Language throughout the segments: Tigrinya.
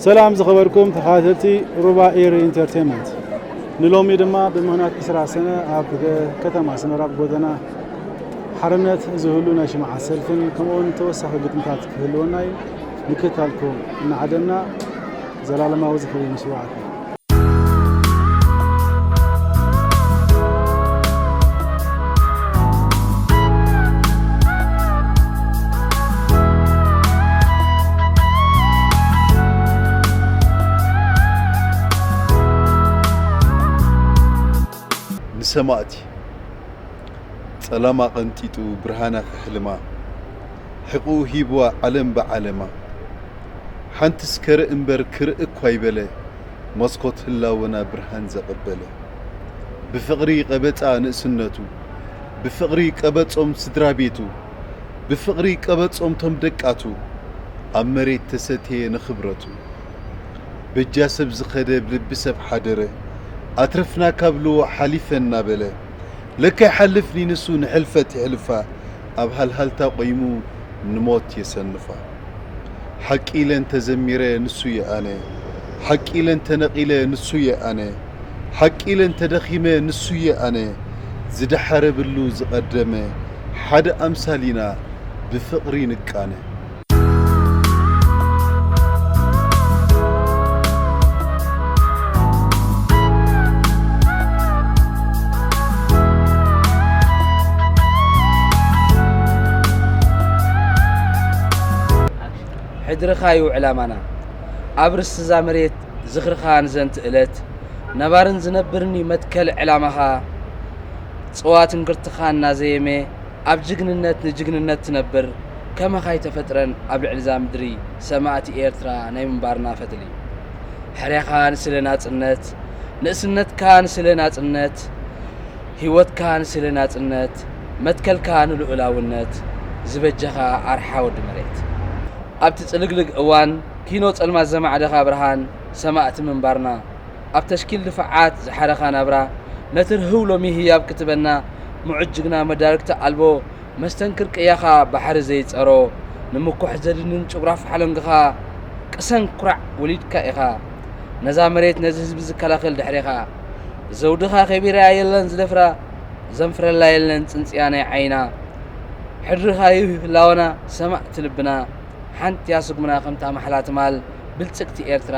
ሰላም ዝኸበርኩም ተኸታተልቲ ሩባ ኤሪ ኢንተርቴይንመንት፣ ንሎሚ ድማ ብምኽንያት ዕስራ ሰነ ኣብ ከተማ ኣስመራ ኣብ ጎደና ሓርነት ዝህሉ ናይ ሽምዓ ሰልፍን ከምኡውን ተወሳኺ ግጥምታት ክህልወና እዩ። ምክትታልኩም እናዓደምና፣ ዘላለማዊ ዝኽሪ ንስውኣትና። ንሰማእቲ፣ ጸላማ ቀንጢጡ ብርሃና ከሕልማ፣ ሕቕኡ ሂብዋ ዓለም ብዓለማ። ሓንትስ ከርኢ እምበር ክርኢ እኳ ኣይበለ፣ መስኮት ህላወና ብርሃን ዘቐበለ። ብፍቕሪ ቀበጻ ንእስነቱ፣ ብፍቕሪ ቀበጾም ስድራ ቤቱ፣ ብፍቕሪ ቀበጾም ቶም ደቃቱ፣ ኣብ መሬት ተሰትየ ንኽብረቱ። በጃ ሰብ ዝኸደ ብልቢ ሰብ ሓደረ፣ ኣትረፍና ካብ ልዎ ሓሊፈ እናበለ። ለካ ይሓልፍኒ ንሱ ንሕልፈት የሕልፋ፣ ኣብ ሃልሃልታ ቆይሙ ንሞት የሰንፋ። ሓቂ ኢለ እንተዘሚረ ንሱ እየ ኣነ፣ ሓቂ ኢለ እንተነቒለ ንሱ እየ ኣነ፣ ሓቂ ኢለ እንተደኺመ ንሱ እየ ኣነ። ዝደሓረ ብሉ ዝቐደመ፣ ሓደ ኣምሳል ኢና ብፍቕሪ ንቃነ። ሕድርኻ እዩ ዕላማና፣ ኣብ ርስዛ መሬት ዝኽርኻ ንዘንቲ እለት። ነባርን ዝነብርን እዩ መትከል ዕላማኻ፣ ጽዋ ትንክርትኻ እናዘየመ፣ ኣብ ጅግንነት ንጅግንነት ትነብር፣ ከማኻ ኣይተፈጥረን ኣብ ልዕሊ እዛ ምድሪ፣ ሰማእቲ ኤርትራ ናይ ምንባርና ፈትሊ። ሕርያኻ ንስለ ናጽነት፣ ንእስነትካ ንስለ ናጽነት፣ ህይወትካ ንስለ ናጽነት፣ መትከልካ ንልኡላውነት፣ ዝበጀኻ ኣርሓ ወዲ መሬት። ኣብቲ ጽልግልግ እዋን ኪኖ ጸልማት ዘማዕደኻ ብርሃን ሰማእቲ ምንባርና፣ ኣብ ተሽኪል ድፋዓት ዝሓረኻ ናብራ፣ ነቲ ርህው ሎሚ ህያብ ክትበና፣ ምዑት ጅግና መዳርግቲ ኣልቦ፣ መስተንክር ቅያኻ ባሕሪ ዘይጸሮ፣ ንምኩሕ ዘድንን ጭጉራፍ ሓለንግኻ፣ ቅሰን ኩራዕ ወሊድካ ኢኻ። ነዛ መሬት ነዚ ህዝቢ ዝከላኸል ድሕሬኻ፣ ዘውድኻ ከቢራ የለን ዝደፍራ፣ ዘንፍረላ የለን ጽንጽያ ናይ ዓይና። ሕድርኻ እዩ ህላወና ሰማእቲ ልብና። ሓንቲ እያ ስጉምና ከምታ ማሕላ ትማል፣ ብልጽግቲ ኤርትራ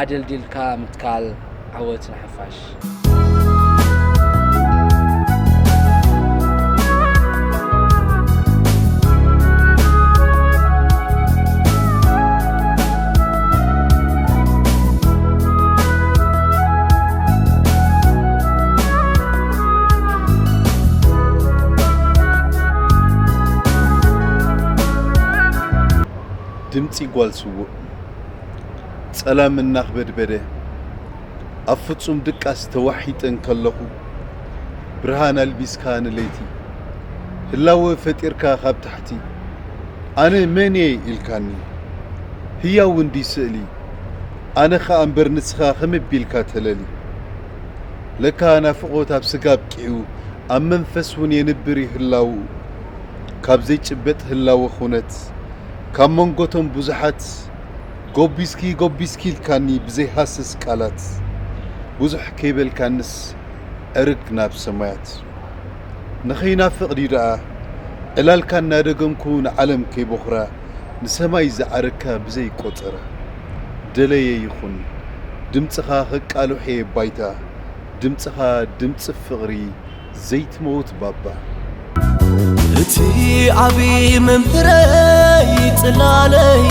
ኣደልዲልካ ምትካል። ዓወት ንሓፋሽ። ድምጺ ጓል ስዉእ ጸላም እናኽበድበደ፣ ኣብ ፍጹም ድቃስ ተዋሒጠ እንከለኹ፣ ብርሃን ኣልቢስካ ንለይቲ፣ ህላወ ፈጢርካ ካብ ታሕቲ፣ ኣነ መን እየ ኢልካኒ፣ ህያው እንዲ ስእሊ፣ ኣነ ኸኣ እምበር ንስኻ ከመይ ቢልካ ተለሊ። ለካ ናፍቖት ኣብ ስጋ ኣብቂዑ፣ ኣብ መንፈስ እውን የንብር እዩ ህላውኡ። ካብ ዘይጭበጥ ህላወ ኹነት፣ ካብ መንጎቶም ብዙሓት፣ ጎቢስኪ፣ ጎቢስኪ ኢልካኒ ብዘይሃስስ ቃላት። ብዙሕ ከይበልካንስ ዕርግ ናብ ሰማያት። ንኸይናፍቕ ድዩ ደኣ፣ ዕላልካ እናደገምኩ ንዓለም ከይቦኽራ፣ ንሰማይ ዝዓረግካ ብዘይ ቆጸራ። ደለየ ይኹን ድምጽኻ ከቃልሖ እየ ባይታ፣ ድምጽኻ ድምጺ ፍቕሪ ዘይትመውት ባባ። እቲ ዓቢ መምህረይ ጽላለይ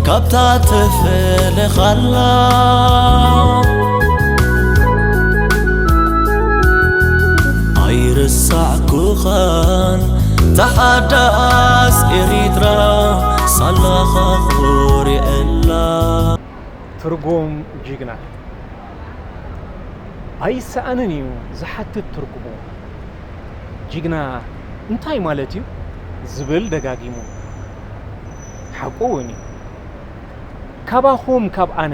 ካብታ ተፈለኻላ ኣይረሳዕኩኻን ተሓዳስ ኤሪትራ ሳላኻ ኮሪዐላ። ትርጉም ጅግና። ኣይሰኣንን እዩ ዝሓትት ትርጉሙ። ጅግና እንታይ ማለት እዩ ዝብል ደጋጊሙ። ሓቁ እውን እዩ። ካባኹም ካብ ኣነ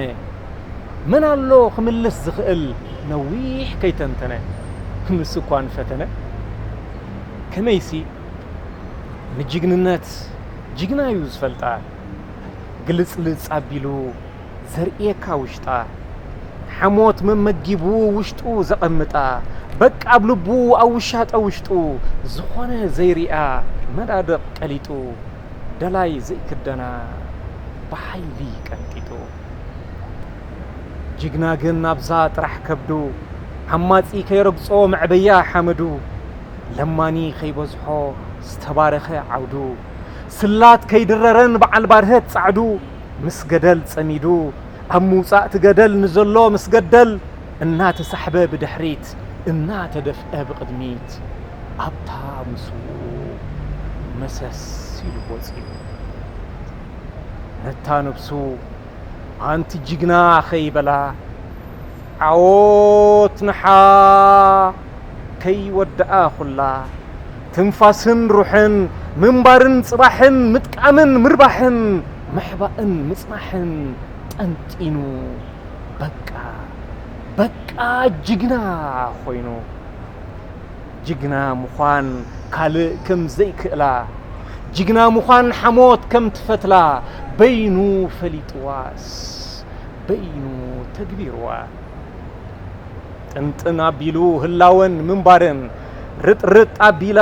መን ኣሎ ክምልስ ዝኽእል ነዊሕ ከይተንተነ ንሱ እኳ ንፈተነ። ከመይሲ ንጅግንነት ጅግና እዩ ዝፈልጣ። ግልጽልጽ ኣቢሉ ዘርእየካ ውሽጣ ሓሞት መመጊቡ ውሽጡ ዘቐምጣ በቃ ኣብ ልቡ ኣብ ውሻጠ ውሽጡ ዝኾነ ዘይርኣ መዳድቕ ቀሊጡ ደላይ ዘይክደና ብሓይሊ ቀንጢጡ። ጅግና ግን ኣብዛ ጥራሕ ከብዱ ዓማጺ ከይረግጾ መዕበያ ሓመዱ ለማኒ ከይበዝሖ ዝተባረኸ ዓውዱ ስላት ከይድረረን በዓል ባርሀት ጻዕዱ ምስ ገደል ጸሚዱ ኣብ ምውጻእ እቲ ገደል ንዘሎ ምስ ገደል እናተሳሕበ ብድሕሪት እናተደፍአ ብቕድሚት ኣብታ ምስውኡ መሰስ ኢሉ ወጺኡ ነታ ነብሱ ኣንቲ ጅግና ኸይበላ ዓወት ንሓ ከይወድኣ ኩላ ትንፋስን ሩሕን ምንባርን ጽባሕን ምጥቃምን ምርባሕን ምሕባእን ምጽናሕን ጠንጢኑ በቃ በቃ ጅግና ኾይኑ ጅግና ምዃን ካልእ ከም ዘይክእላ ጅግና ምዃን ሓሞት ከም ትፈትላ በይኑ ፈሊጥዋስ በይኑ ተግቢርዋ ጥንጥን ኣቢሉ ህላወን ምንባርን ርጥርጥ ኣቢላ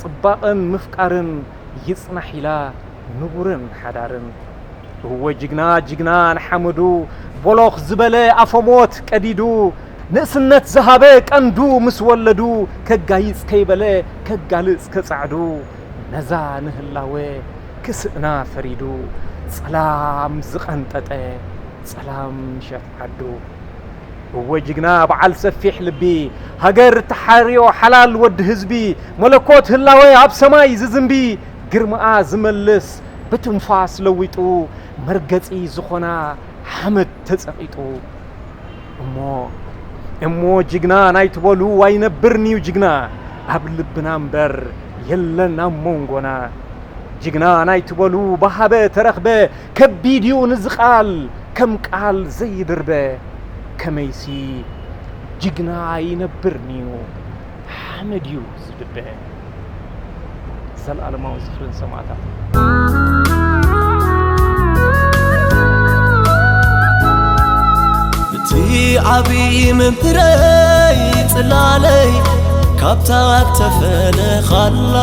ጽባቐን ምፍቃርን ይጽናሕ ኢላ ንቡርን ሓዳርን እወ ጅግና ጅግና ንሓመዱ ቦሎኽ ዝበለ ኣፈሞት ቀዲዱ ንእስነት ዝሃበ ቀንዱ ምስ ወለዱ ከጋይጽ ከይበለ ከጋልጽ ከጻዕዱ ነዛ ንህላወ ክስእና ፈሪዱ ጸላም ዝቐንጠጠ ጸላም ሸፍ ዓዱ እወ ጅግና በዓል ሰፊሕ ልቢ ሃገር እትሓርዮ ሓላል ወዲ ህዝቢ መለኮት ህላወ ኣብ ሰማይ ዝዝንቢ ግርምኣ ዝመልስ ብትንፋስ ለዊጡ መርገጺ ዝኾና ሓመድ ተጸቒጡ እሞ እሞ ጅግና ናይ ትበሉ ኣይነብርንዩ ጅግና ኣብ ልብና እምበር የለን ኣብ መንጎና ጅግና ናይ ትበሉ ብሃበ ተረኽበ ከቢድ እዩ ንዚ ቃል ከም ቃል ዘይድርበ ከመይሲ ጅግና ኣይነብርንዩ ሓመድ እዩ ዝድበ ዘለኣለማዊ ዝኽርን ሰማእታት እቲ ዓቢ መምህረይ ጽላለይ ካብታ ተፈለኻላ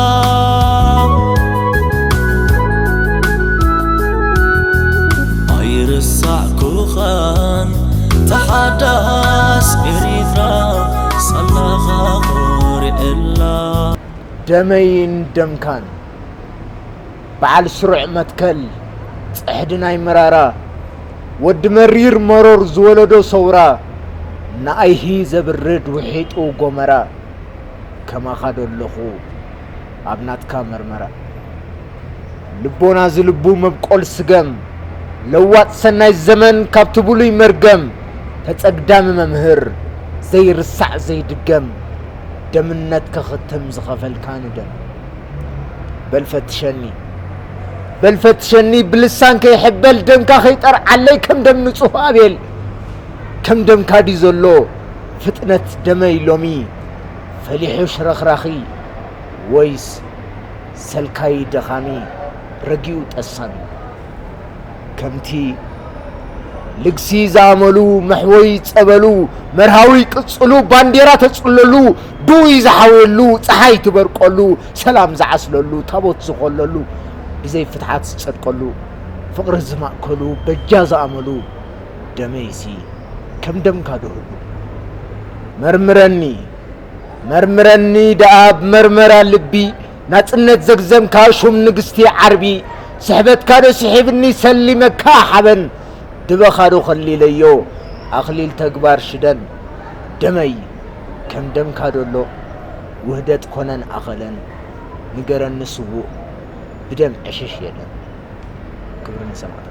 ኣይርሳዕኩኻን ተሓዳስ ኤሪትራ ሳላኻ ኮሪዕላ ደመይን ደምካን በዓል ስሩዕ መትከል ጽሕዲ ናይ መራራ ወዲ መሪር መሮር ዝወለዶ ሰውራ ንኣይሂ ዘብርድ ውሒጡ ጎመራ ከማኻ ዶ ኣለኹ ኣብ ናትካ መርመራ ልቦና ዝልቡ መብቆል ስገም ለዋጥ ሰናይ ዘመን ካብቲ ብሉይ መርገም ተጸግዳሚ መምህር ዘይርሳዕ ዘይድገም ደምነት ከኽትም ዝኸፈልካኒ ደም በል ፈትሸኒ በል ፈትሸኒ ብልሳን ከይሕበል ደምካ ከይጠርዓለይ ከም ደም ንጹህ ኣቤል ከም ደምካ ድዩ ዘሎ ፍጥነት ደመይ ሎሚ ፈሊሑ ሽረኽራኺ ወይስ ሰልካይ ደኻሚ ረጊኡ ጠሳሚ ከምቲ ልግሲ ዝኣመሉ መሕወይ ጸበሉ መርሃዊ ቅጽሉ ባንዴራ ተጽለሉ ዱይ ዝሓውየሉ ጸሓይ ትበርቀሉ ሰላም ዝዓስለሉ ታቦት ዝኾለሉ ብዘይ ፍትሓት ዝጸድቀሉ ፍቕሪ ዝማእከሉ በጃ ዝኣመሉ ደመይሲ ከም ደምካ ዶ ህሉ መርምረኒ መርምረኒ ደኣ ብመርመራ ልቢ ናጽነት ዘግዘምካ ሹም ንግስቲ ዓርቢ ስሕበትካ ዶ ስሒብኒ ሰሊመካ ሓበን ድበኻ ዶ ኸሊለዮ ኣኽሊል ተግባር ሽደን ደመይ ከም ደምካ ዶ ኣሎ ውህደት ኮነን ኣኸለን ንገረኒ ስዉእ ብደም ዕሽሽ የለን ክብሪ ንሰማእታት።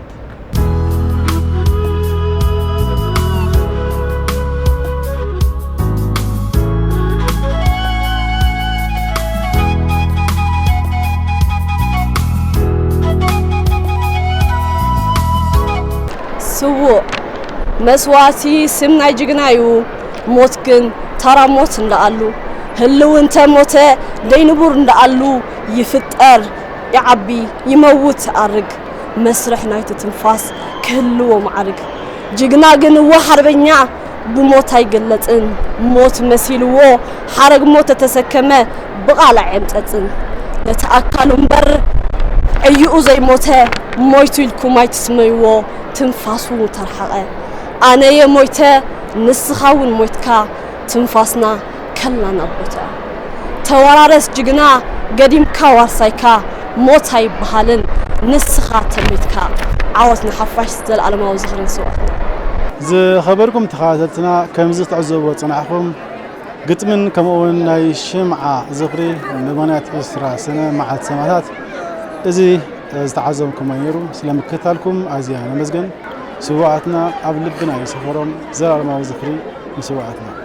ስዉእ መስዋእቲ ስም ናይ ጅግና እዩ። ሞት ግን ተራ ሞት እንዳኣሉ ህልው እንተ ሞተ ደይንቡር እንዳኣሉ ይፍጠር ይዓቢ ይመውት ኣርግ መስርሕ ናይቲ ትንፋስ ክህልዎ ማዕርግ። ጅግና ግን እወ ሓርበኛ ብሞት ኣይግለጽን። ሞት መሲልዎ ሓረግ ሞት ተተሰከመ ብቓል ኣይዕምጸጽን። ነቲ ኣካሉ እምበር ዕይኡ ዘይሞተ ሞይቱ ኢልኩም ኣይትስመይዎ ትንፋሱ ተርሓቐ። ኣነየ ሞይተ ንስኻ እውን ሞይትካ ትንፋስና ከላ ናብ ቦትኣ። ተወራረስ ጅግና ገዲምካ ዋርሳይካ ሞት ኣይበሃልን ንስኻ ተሚትካ። ዓወት ንሓፋሽ ዘለኣለማዊ ዝኽርን ስውኣትና። ዝኸበርኩም ተኸታተልትና ከምዚ ትዕዘብዎ ዝጸናሕኩም ግጥምን ከምኡውን ናይ ሽምዓ ዝኽሪ ምኽንያት ዕስራ ሰነ መዓልቲ ሰማእታት እዚ ዝተዓዘምኩሞ ነይሩ። ስለምክትታልኩም ኣዝያ ነመስግን። ስውኣትና ኣብ ልብና እዩ ሰፈሮም። ዘለኣለማዊ ዝኽሪ ንስውኣትና።